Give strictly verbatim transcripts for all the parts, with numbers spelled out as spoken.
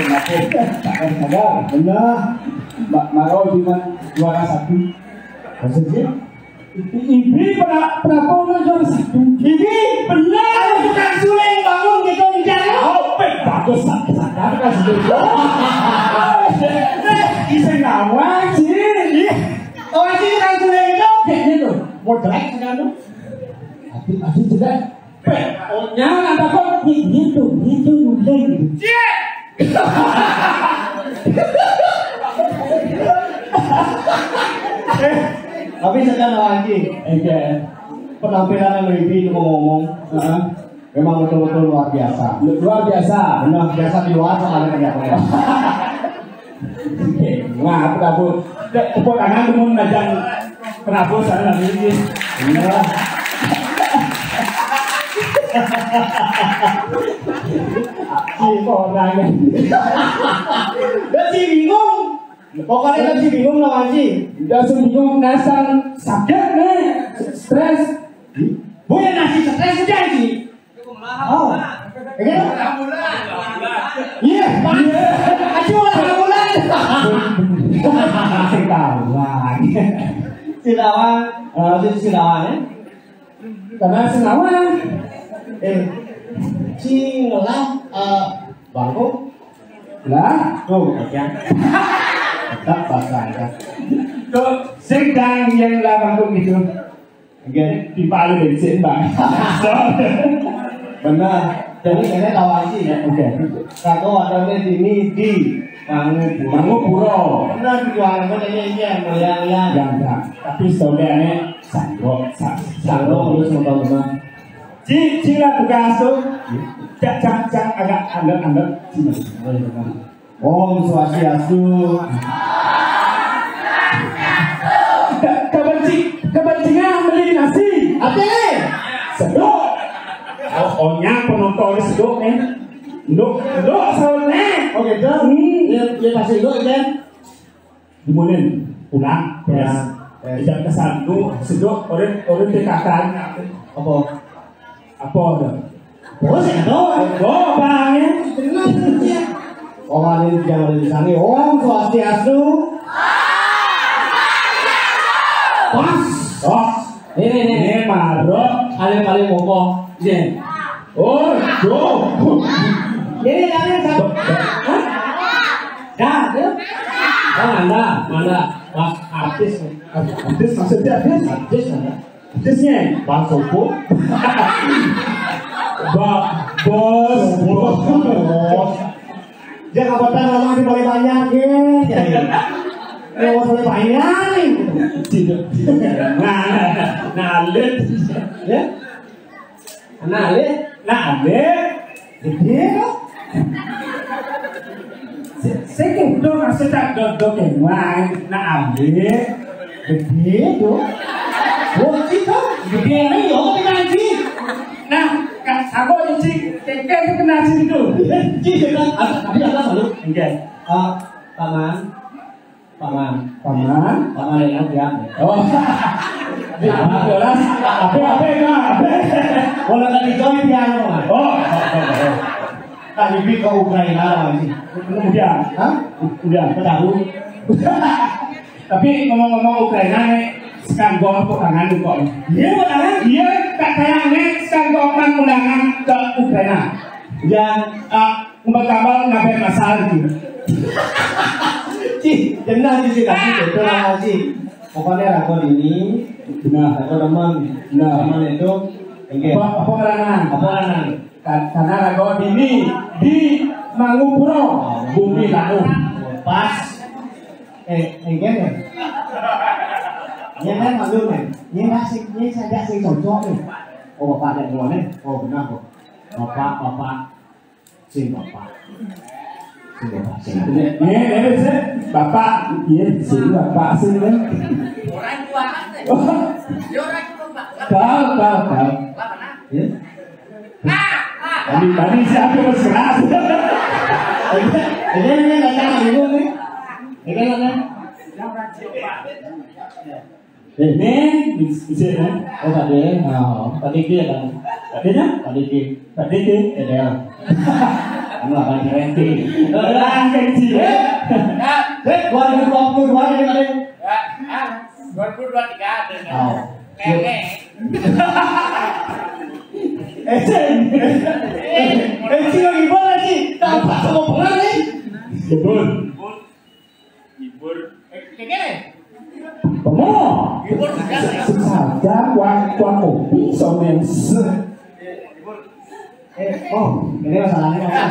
Kenapa? Sadar, sadar. Benar. Mak Maro cuma juara satu. Maksudnya? Ibi pernah pernah juara satu. Ibi benar tukang suling bangun gitu, hujan. Oh, bagus, sadar kan sudah. Bisa ngawal sih. Iya. Oh, sih tukang suling itu. Kayaknya tuh. Mau jelek sekarang tuh. Tapi masih jelek. Pokoknya ada kok gitu, gitu, gitu. Iya. Eh, tapi sekarang lagi. Oke. Penampilan yang lebih itu ngomong, heeh, memang betul-betul luar biasa. Lu-, luar biasa. Benar, biasa di luar sama ada kerja. Oke. Wah, Prabu. Tepuk tangan dulu, najang Prabu sana lagi. Iya. Apa orangnya? Udah sih bingung. Pokoknya kan sih bingung lah, Haji. Udah sih bingung, nasang sakit nih, stres. Bukan nasi stres aja sih. Oh. Iya? Iya, Pak. Aduh, orang bulan. Masih tahu lagi. Silawan, eh, itu silawan, ya. Karena senawan. Eh, cingelah, eh, bangkok. Lah, tuh, ya. Tetap bahasa, ya. Tuh, sedang yang lah bangkok gitu. Oke, di Palu bensin, Bang. So. Benar. Jadi ini tahu aja ya. Oke. Satu ada ini di Mangupuro. Mangupuro. Benar, di Mangupuro ini, ini yang mulia, mulia. Yang, yang. Tapi saudaranya sanggup, sa-, sanggup terus mau tahu rumah. Ci, ci lah tugas tuh. Cak, cak, cak, agak andal, andal. Sini. Boleh, Bang. Om Swastiastu. Ke-, kebenci-, kebencinya beli nasi. Ate. Sedok. Oh, ohnya penonton sedok, eh. Nduk, nduk, salah, eh. Oh, gitu. Hmm. Ya, ya, pasti nduk, kan? Dimulin, pulang. Pulang. Yes. Jam kesan, nduk, sedok, orang, orang T K K. Apa? Apa ada? Bos, ya, dong. Oh, Bang, ya. Benar, ya. Oh, ada yang jangan ada di sana. Om Swastiastu. Pas. Oh. Ini, ini. Ini marok. Paling, paling mokok. Ini. Oh, tuh. Ini, ini, satu. Hah? Dah, tuh. Oh, mana? Mana? Pas artis. Artis maksudnya artis? Artis, mana? Terusnya, Bang Sopo. Ba-, bos, bos, bos. Dia kabupaten orang di paling banyak, ya. Ya, ya. Ya, paling banyak, nih. Tidak. Nah, nah, nah, nah, alit. Ya? Nah, alit. Nah, alit. Gede kok. Saya, saya kok udah masuk tak dodok yang lain. Nah, ambil. Gede tuh. Bocil tuh. Gede ini ya, kita ngaji. Nah, Kak Sago ini, Cik. Keke itu kena sini tuh. Cik, kita, ada, tapi ada selalu. Oke. Eh, Paman. Paman. Paman. Paman yang dia. Oh. Di apa, jelas? Apa, apa, apa? Kalau tadi join piano, Mas. Oh. Tadi pi ke Ukraina lah, Mas. Kemudian? Hah? Kemudian? Tahu. Tapi ngomong-ngomong Ukraina nih, sekarang gua tepuk tangan nih kok. Iya, tepuk tangan. Iya, tak kayak nih, sekarang gua akan undangan ke Ukraina. Yang, ah, Umpama kabal ngapain masalah gitu. Cih, jelas sih, sih, tapi betul lah sih. Pokoknya ragu ini, benar, ragu teman. Benar. Teman itu, enggak. Apa, apa karena? Apa karena? Ka-, karena ragu ini di Mangupuro, bumi lalu. Pas. Eh, enggak ya? Ini kan maklum ya. Ini masih, ini saya sih cocok nih. Oh, bapak ada dua nih. Oh, benar kok. Bapak, bapak. Sing bapak. Sing bapak. Sing. Ini, ini, ini, sing. Bapak, iya, sing bapak, sing, kan? Orang tua, kan? Oh. Ya, orang tua, Pak. Tahu, tahu, tahu. Lah, mana? Ya. Nah, nah. Tadi, tadi siapa yang keras? Ini, ini, ini, ini, ini, ini. Ini, ini. Yang orang tua, Pak. Ini, di, di sini. Oh, tadi. Oh, tadi dia kan. Tadinya? Tadi dia. Tadi dia. Iya. Anu apa, Randy? Lah, kecil. Ya. Sip, dua ribu dua puluh dua ini, Pak. Ya, ah, dua ribu dua tiga ada. Oh. Nenek. Eh, Cing. Eh, Cing, lagi bola, Cing. Tampak sama bola, nih. Libur. Libur. Eh, kayak gini. Pemoh. Libur, tegas, ya. Sesaja kuat, kuat kopi, somen se. Eh, oh, ini masalahnya apa?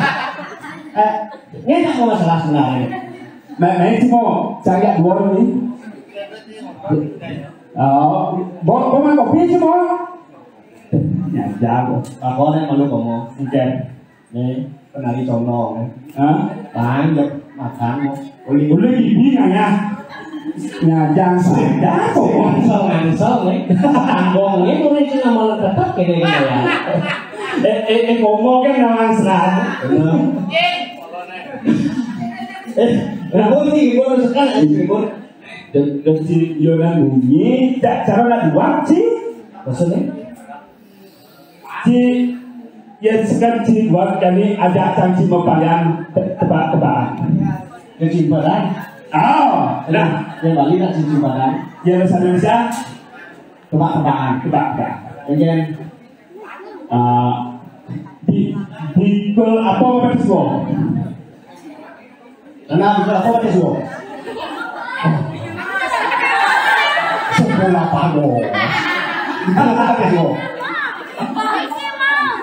Eh, ini tak mau masalah sebenarnya. Nah, nah, ini mau cari dua ini. Oh, bawa, bawa kopi sih mau. Ya, jago. Aku orang malu kamu. Oke. Nih, penari condong, ya. Hah? Panjang, makan, mau. Uli, uli, gini, ya. Nyajang saja, kok. Ngansel, ngansel, nih. Tanggung, ini mulai cina malah tetap kayak gini, ya. Eh, eh, eh, ngomong kan nama Selamat. Benar. Eh, nah, sih, gue sekarang, sih, gue. Dan, dan si Yonan bunyi, tak cara nak buat, sih. Maksudnya? Si, ya, sekarang si buat kami ajak sang si mempayang te-, tebak-tebakan. Kesimpulan. Oh, nah. Yang Bali nak kesimpulan. Ya, bahasa Indonesia. Tebak-tebakan. Tebak-tebakan. Kemudian, ah, di, di gol apa, apa itu? Kenapa, kenapa pakai suo? Sekolah pago. Kenapa pakai suo?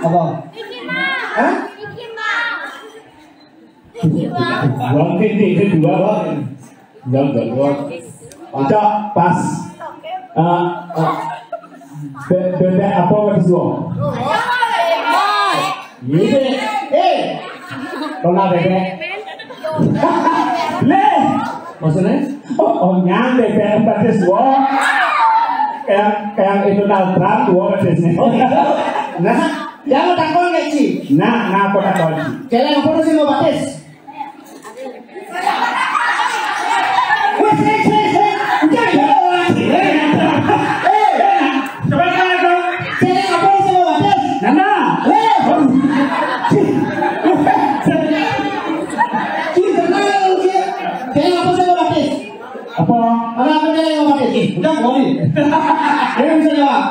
Apa? Hah? Dua, titik kedua, Bang. Dua, dua, dua. Ucap, pas. Ah, ah. Be-, bebek apa, Pak Suwo? Ini. Eh. Kona bebek. Leh. Maksudnya? Oh, oh, nyang bebek, Pak Suwo. Kayak, kayak itu naltram, dua, Pak Suwo. Oh, gitu. Nah, jangan takon, Ci. Nah, nah, aku takon, Ci. Jalan apa sih mau batis? Wes, wes, wes, wes. Udah, ya, orang. Eh, coba, coba, coba. Cewek apa sih mau batas? Nana. Eh. Cih, tenang, cih. Cewek apa sih mau batas? Apa? Mana apa cewek mau batas? Ih, udah, ngomong. Dia bisa jawab.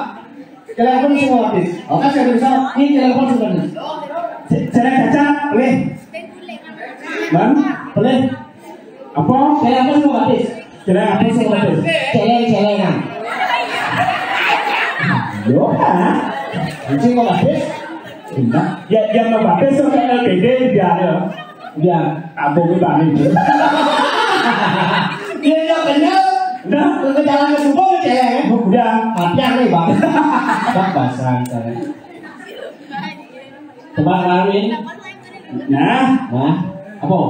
Telepon semua habis. Oke, saya bisa. Ini telepon sebenarnya. Ce-, celeng caca, boleh? Man? Boleh. Apa? Telepon semua habis. Celeng apa semua habis? Celeng-celengan. Yo, kan? Ini semua habis. Enggak. Ya, yang mau habis ke L P D dia ada. Udah, kampung ini bang ini. Dia udah kenyal. Udah. Ke jalan ke subuh, cewek, ya? Udah. Mati nih, Bang. Bang, basah, saya. Coba kawin. Nah. Nah, apa?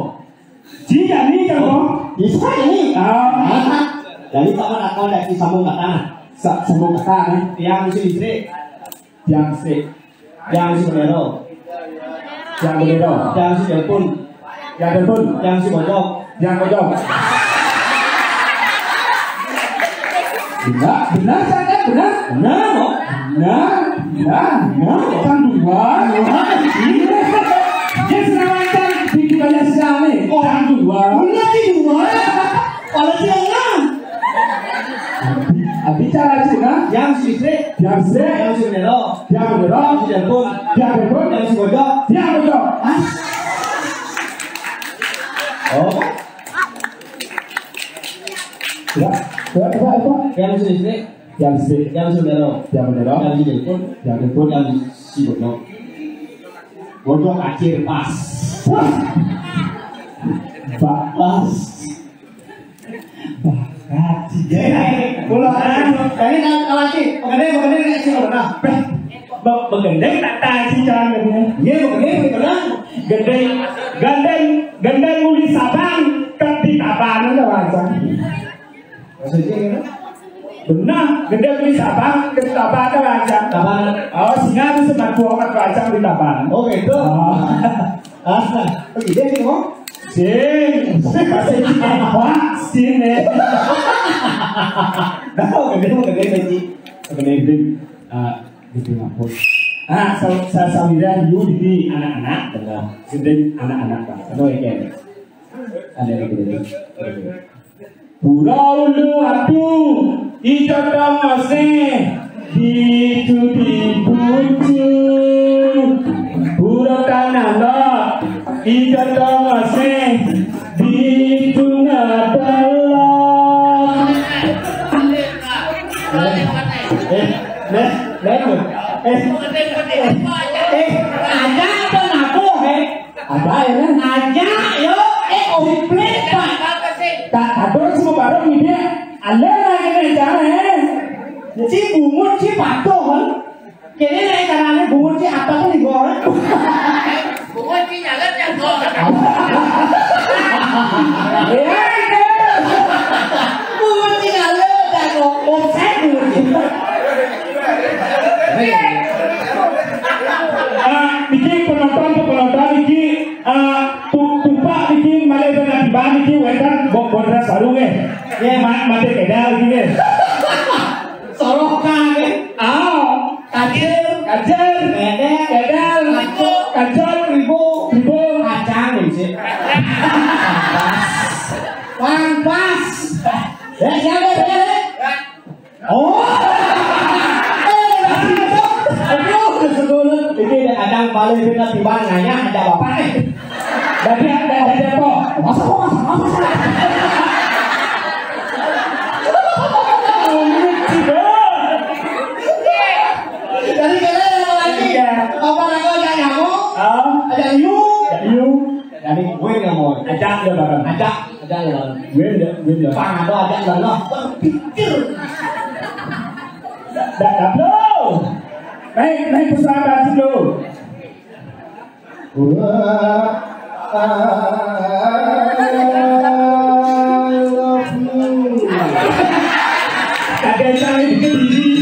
Jika nih, kan, Bang? Bisa ini. Ah. Nah. Jadi, sama nak kau dari sambung kata. Sa-, sambung kata, nih. Yang mesti istri. Yang si, yang si bendero. Yang bendero. Yang si telepon. Yang telepon. Yang si bojok. Yang bojok. Benar, benar, Cak, benar. Benar, kok. Benar, benar, benar. Kan dua. Dua. Iya. Dia senang macam di kita siapa nih? Oh. Kan dua. Benar, di dua. Kalau dia enam. Abi cara Cina. Yang si istri. Yang si. Yang si bendero. Yang bendero. Yang si telepon. Yang telepon. Yang si bojok. Yang bojok. Hah? Oh. Ya, ya, apa, apa? Yang si istri. Yang si. Yang si bendero. Yang bendero. Yang si telepon. Yang telepon. Yang si bojok. Bojok akhir pas. Wah. Pas. Bakat. Bola. Tadi nak lagi, pengendai, pengendai nak sih, pernah. Be-, begendeng tak tahu sih cara dia. Iya, begendeng, begendeng. Gendeng, gendeng, gendeng uli sabang, tapi tabanan ada bahasa. Maksudnya gimana? Benar, gendeng uli sabang, tapi tabanan ada bahasa. Tabanan. Oh, singa itu sebab dua orang bahasa di tabanan. Oh, gitu. Oh. Ah, oh, iya, sih, Bang. Sing. Sing, Pak, sing, eh. Nah, gede, gede, gede. Gede, gede. Ah, gitu, ampun. Ah, sa- sa- sawiran yu di anak-anak. Benar. Sedeng anak-anak, Pak. Atau ini? Ada lagi, ada lagi. Pura ulu atu, ijo tongose, ditu dibucu. Pura tanah lo, ijo tongose, ditu ngadalok. Eh, eh, eh, eh, eh, ada apa ngaku, eh? Ada ya, kan? Aja, yo, eh, komplit, Pak. Tak ada semua barang ini. Ada lagi nih, jangan, eh. Ci bungut, ci patuh, kan? Kene nek carane bungut ci apa tuh di gua? Bungut ci nyalet ya, gua. Ya, itu. Bungut ci nyalet ya, gua. Offset bungut ci. Ah, niki penonton, penonton niki, ah, tu- tupak niki malih ben atiban niki wénten bo- bodra sarung, eh. Nggih, ma- mate kedal niki, nggih. Sorokan, nggih. Ah, kacir, kacir, bedel, bedel, kancur, kancur, ribu, ribu, kacang, nggih, sih. Pangkas. Pangkas. Ya, siapa ya? Oh. Eh, aduh, kesedulut. Ini ada kadang balik kita tiba nanya ada bapak nih. Jadi ada ada kok. Masa kok masa masa. Jadi kalian yang lagi ya. Apa nak kau jangan nyamuk? Ah. Ada you. You. Jadi gue nggak mau. Ajak dia bareng. Ajak. Ada lah. Win ya, win ya. Pang ada ada lah. Pikir. Dah, dah, bro. Naik, naik pesawat dulu. Wah, I love you. Kagak cari dikit diri.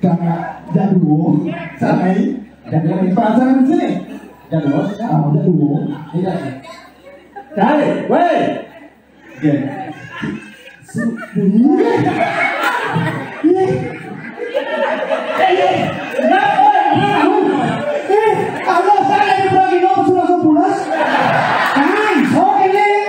Karena jadul, saya jadul di pasar di sini. Jadul, ah, jadul. Iya. Cari, weh. Iya. Su- iya. Iya. Eh, iya. Kenapa? Kenapa? Eh, Allah, saya lagi pergi, lo sudah sebulan. Kan, oke deh.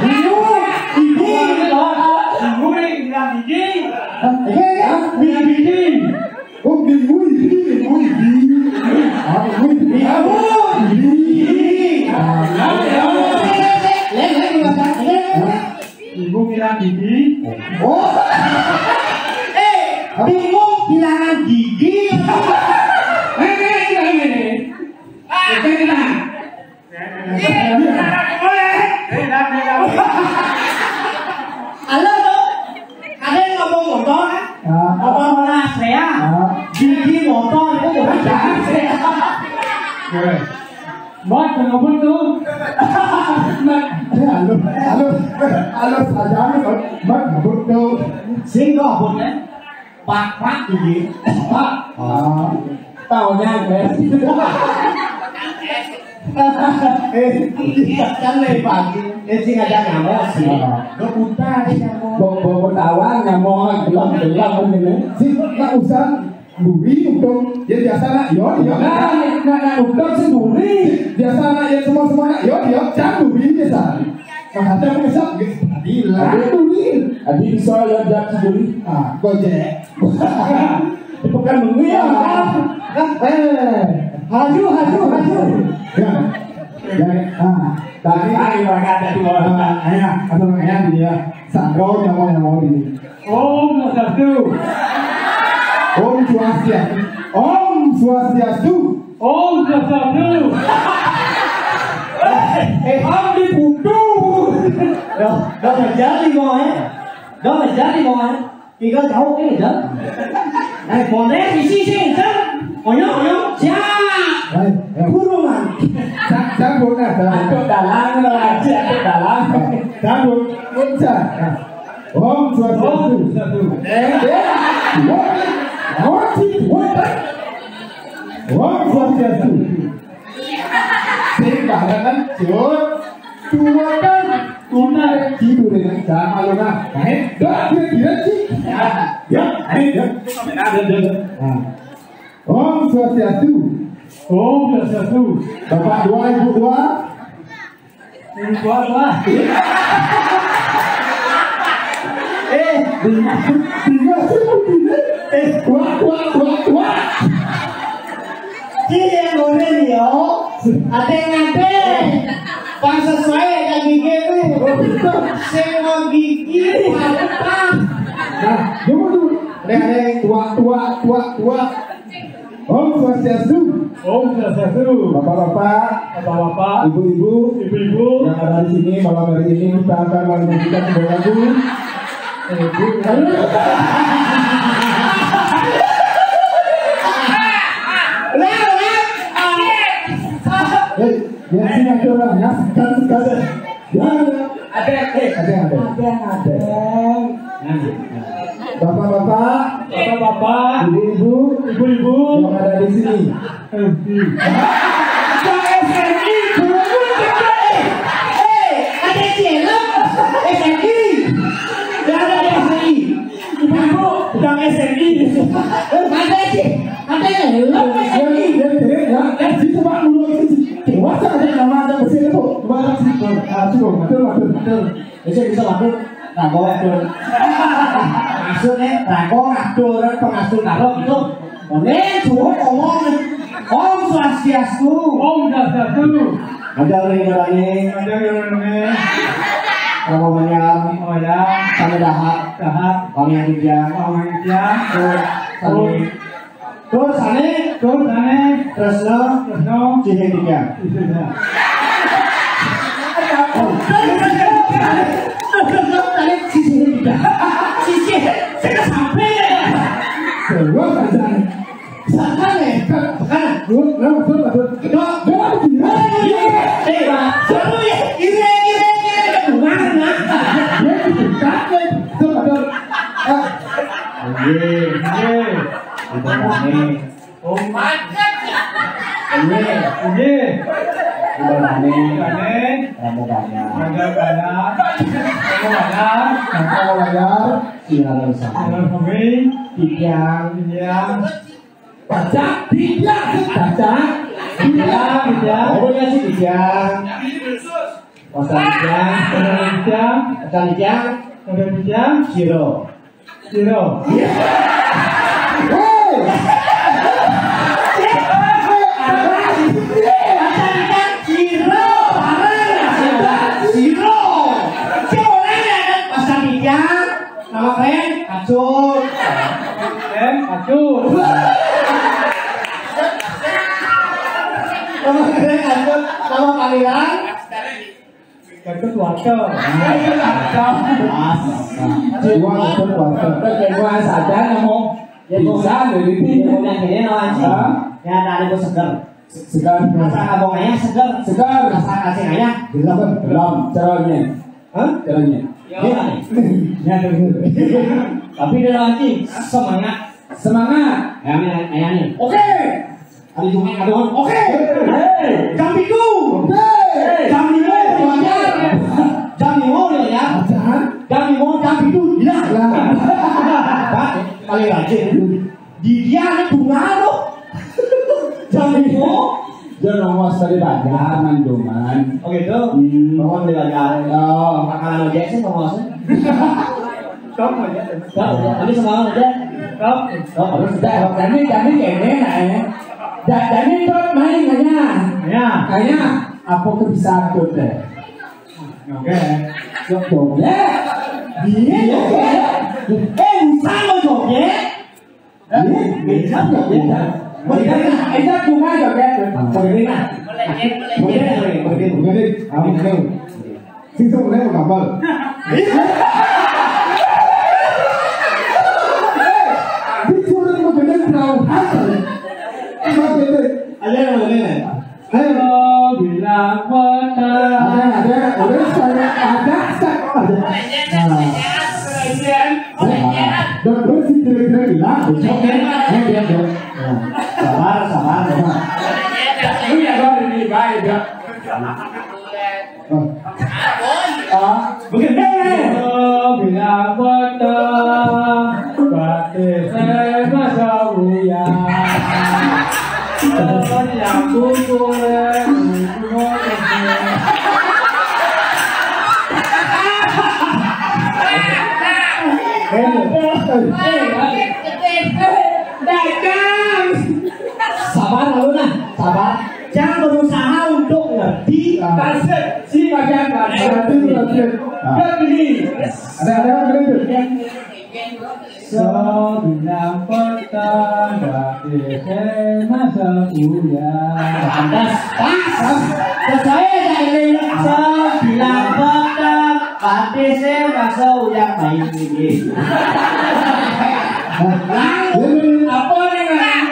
Bingung. Bingung. Bingung nih, bilang gigi. Hah? Iya, iya. Bilang gigi. Oh, bingung, bingung, bingung. Ah, bingung, bingung. Bingung. Bingung. Ah, ya, ya. Bingung bilang gigi. Oh. Eh, bingung bilang gigi. Eh, eh, eh, eh. Eh, eh, eh. Halo, Dok. Ada yang ngomong motor, kan? Ah. Motor mana saya? Ah. Gigi motor itu bukan saya. Oke. Mat, kenapa tuh? Mat. Ya, halo, halo, halo, saja, Mat, kenapa tuh? Sing kok, Bun, ya? Pak, Pak, gigi. Pak. Ah. Taunya, guys. Eh, kan lebar. Eh, sing ada nyamuk sih. Ah. Lo utang nyamuk. Bawa, bawa tawar nyamuk, gelap-gelap ini. Sing, nggak usah. Duri, udang. Ya, biasa, nak. Yo, yo. Nah, nah, nah, udang sih duri. Biasa, nak. Ya, semua, semua, nak. Yo, yo. Jangan duri, biasa. Makanya aku bisa, gitu. Tadi lah. Ada duri. Tadi bisa, ya, jangan duri. Ah, Gojek. Bukan duri, ya. Nah, eh. Haju, haju, haju. Ya. Ya, ah. Tadi, ayo, Pak, ada di bawah. Ah, ayah, atau ayah, dia. Sangkau, nyamuk, nyamuk, ini. Om Swastiastu. Om Swastiastu. Om Swastiastu. Om Swastiastu. Eh, eh. Om dibutuh. Dah, dah terjadi, Bang, eh. Dah terjadi, Bang, eh. Tiga jauh ini, dah. Eh, boleh isi sih, dah. Oyong, oyong, siap. Eh, eh. Kurungan. Sa-, sambut, nah, sambut. Aduh, dalang, lagi, aduh, dalang. Sambut. Nah. Om Swastiastu. Om Swastiastu. Eh, eh. What? What? What? Om Swastiastu. Sing barengan, Jun. Tuakan. Tuakan. Tidur dengan sama lu, nah. Eh, dah, kira-kira, sih. Ya, ya, ayo, ya. Ada, ada, ada. Nah. Om Swastiastu. Om Swastiastu. Bapak dua, Ibu dua. Ibu dua, dua. Eh, bingung, bingung sih, bingung. Eh, dua, dua, dua, dua. Iya, boleh nih, yo. Ada yang ada. Pas sesuai dengan gigi tuh. Semua gigi, apa? Nah, coba tuh. Ada, ada yang tua, tua, tua, tua. Om Swastiastu. Om Swastiastu. Bapak-bapak, bapak-bapak, ibu-ibu, ibu-ibu yang ada di sini malam hari ini, kita akan menyanyikan sebuah lagu. Eh, Bu. Ulang, ulang. Hei, yang sini ada orang, ya, sekarang, sekarang. Ya, ada. Ada, eh, ada, ada. Ada, ada. Nah, nah. Bapak-bapak, bapak-bapak, ibu-ibu, ibu-ibu yang ada di sini. Eh, hmm. Ada S M I, eh, ada cilok, S M I. Nggak ada S M I. Ibu-ibu, bukan S M I. Ada sih, ada cilok, S M I. Ya, ya, ya, ya, ya, situ, Pak, dulu itu sih. Dewasa ada nama ada mesin itu. Coba, Pak, sih. Ah, cukup, betul, betul, betul. Bisa, bisa, Pak, Dul. Nah, bawa, Dul. Maksudnya, nah, bawa, Dul, orang pengasuh taruh gitu. Boleh, cukup, ngomong. Om Swastiastu. Om Swastiastu. Ada orang yang berani. Ada orang yang berani. Nama banyak. Oh, ya. Sama dahat. Dahat. Orang yang tiga. Orang yang tiga. Tuh, sami. Terus ane, terus ane, Tresno, Tresno, Cihindika. Cihindika. Terus ane, terus ane, sisi Hindika. Sisi, saya sampai ya. Terus aja. Sana nih, sana. Terus, terus, terus, terus. Dok, dok, gimana nih? Eh, Pak, seru ya. Ire, ire, ire, ire. Mana? Dia itu kakek. Terus, terus. Ah. Iya, iya. Udah rame. Oh, Nggih. Nggih. Udah rame. Rame. Rame banyak. Rame banyak. Rame banyak. Rame banyak. Sinar sami. Sinar sami. Titiang. Titiang. Baca, titiang, baca. Titiang, titiang. Oh, ya sih, titiang. Pasang titiang. Pasang titiang. Pasang titiang. Sira. Sira. Hei! Sira. Bareng, sira. Sira. Sing ora ya, Mas Aditya? Nama keren? Acut. Keren, Acut. Nama keren? Acut. Nama panggilan? Gendut warga. Mas. Jiwa gendut warga. Gendut warga sadar ngomong. Ya, bisa, jadi. Ya, ngomong yang ini, no, Anji. Hah? Ya, tadi aku seger. Se-, segar. Rasa kampung ayah seger. Segar. Rasa kasih ayah. Gelem. Gelem. Caranya. Hah? Caranya. Ya, ya. Ya, terus. Tapi dia lagi semangat. Semangat. Ya, ini ayahnya. Oke. Hari Jumat ada, oke. Hei. Jam itu. Hei. Jam lima belajar. Jam lima belajar. Jam lima, jam itu. Ya. Ya. Pak, paling rajin. Di dia ada bunga loh. Jam lima. Dia nomor satu belajar, mandoman. Oh gitu? Hmm. Nomor belajar. Oh. Makanan aja sih nomor sih. Kamu ya? Enggak, ya. Kami semalam aja. Kamu? Oh, terus udah. Kami, kami kayaknya, nah, ya. Ja-, jadi tuh main nanya. Ya. Nanya, apa kebiasaan tuh, teh? Oke. Yuk, joget. Iya, joget. Eh, bisa lo joget? Hah? Iya, bisa joget. Bagaimana? Enak cuma joget. Bagaimana? Bagaimana? Bagaimana? Bagaimana? Sing sebenarnya mau kapal. Disuruh mau bener perahu. Apa itu? Ada yang mau bener? Ayo. Bilang kota. Ada, ada, ada, saya ada, saya ada. Nah. Nah. Dan terus si kira-kira bilang, "Bocok, ya?" Eh, dia, dia. Nah. Sabar, sabar, sabar. Ini ya, Bang, ini baik, ya. Ah. Begendeng. Bila kota batis, eh, masa uya. Yang kukuh, eh, kukuh, eh. Eh, eh, eh, eh, dagang. Sabar, lalu nah, sabar. Jangan berusaha untuk ngerti. Ah. Translate, si bagian translate. Translate, translate. Ah. Ngerti. Ada, ada yang ngerti? Sebilang petang, dadi kena sebulan. Pantas, pas. Percaya tak ini? Sebilang petang, dadi kena sebulan. Main ini. Lalu, apa nih, Mas?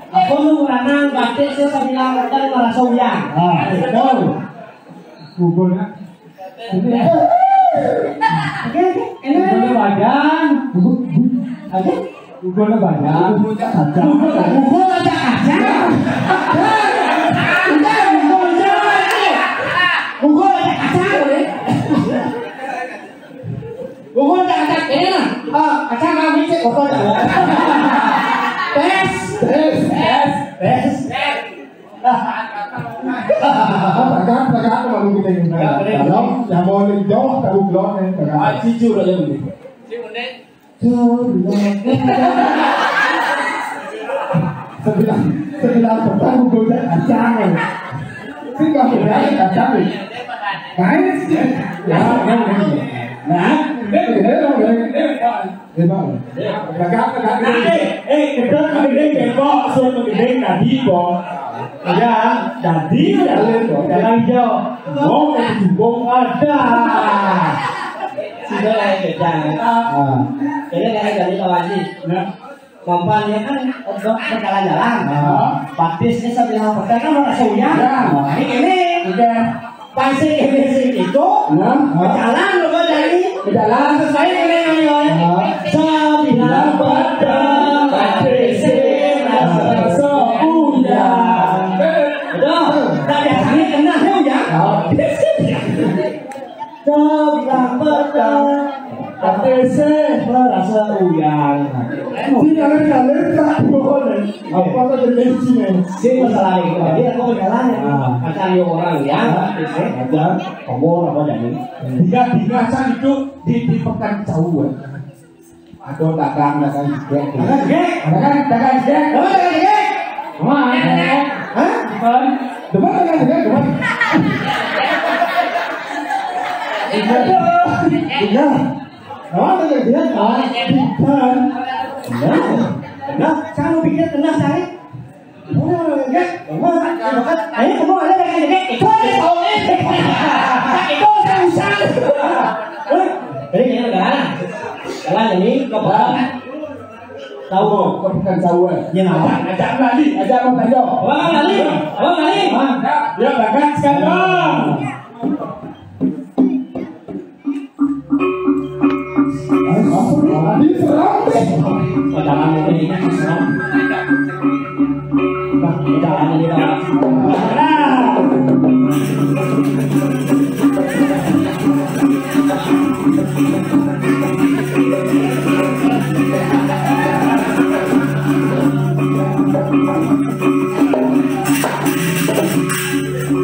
Apa lu lanang batik sih sebilang petang merasa uyang? Ah, betul. Bubur, nak. Oke, oke. Ini bubur badan. Bubur, bubur. Oke. Bubur badan. Bubur aja kacang. Bubur aja kacang. Udah, bubur aja kacang. Bubur aja kacang, boleh. Bubur aja kacang. Ini nah. Ah, kacang kami cek kotor. Tes. Tes. Tes. Tes. Pegang, pegang, malu kita ini. Pegang, pegang. Kalau yang mau nih jauh, tahu belum nih, pegang. Ah, jujur aja nih. Jujur, ya. Sebilang, sebilang pegang, gue udah kacang, ya. Sih, gak udah kacang, ya. Main sih. Ya, ya, ya. Nah, ini, ini, ini, ini, Emang. Nah, eh, eh, kita mengendeng bengkok, suruh mengendeng tadi, Bong. Ya, tadi ya, jangan jauh. Mau ke Jubong ada. Sudah lah, ya, jangan. Ah. Jadi, kayak tadi, Pak Haji. Nah. Mampannya kan, eh, berjalan-jalan. Ah. Batisnya sebelah petai kan orang Suya. Ya. Nah, ini, ini. Udah. Pas sing ini sing itu, nah, jalan lho, Bang, dari. Jalan. Sesuai dengan yang lain. Nah. Sebilang petang, batis sing rasa Suya. Coba petang, tapi sih merasa uyang. Tidak ada, tidak ada. Apa tuh jenis sini? Sing masalah itu, jadi aku berjalan ya. Ah. Macam yang orang ya, ada, ngomong apa jadi? Tiga, tiga, sang itu di, di pekan cawan. Aduh, dagang, dagang juga. Dagang juga? Dagang, dagang juga. Dagang, dagang juga. Mana? Hah? Depan. Depan dagang juga, depan. Iya. Iya. Depan dagang juga, Pak. Depan. Nah, nah, saya mau pikir tenang, saya. Oh, enggak. Enggak. Ayo, kamu ada yang gede. Itu ada tahu, eh. Itu ada urusan. Eh, jadi ini negara. Jalan ini ke Barat. Tahu, ke bukan tahu, eh. Ya, apa? Ajak lagi, ajak Bang Tanjung. Bang lagi, Bang lagi. Mantap. Ya, bagus kan, Bang. Diserang. Jangan ini, diserang. Nah, jangan ini, Bang.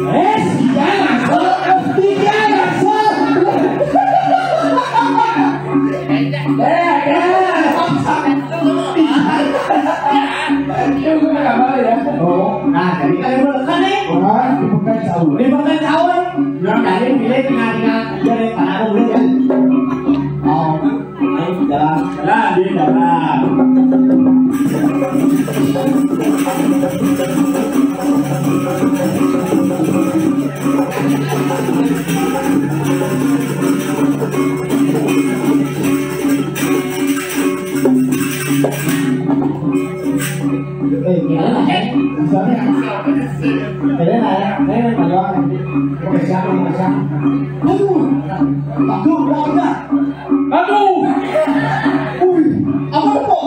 Eh, jangan, eh, jangan. Eh, eh. Itu gue nggak mau ya. Oh, nah, jadi kalian udah kan nih? Wah, dibuka cawan. Dibuka cawan. Nah, jadi pilih tengah-tengah. Jadi, anak gue ya. Oh, ayo, jalan. Jalan, di jalan. Eh, gimana, eh? Bisa nih. Kalian ada, eh, ada orang. Oke, siapa nih, siapa? Aduh, aduh, udah, udah. Aduh. Wih, apa tuh, Pok?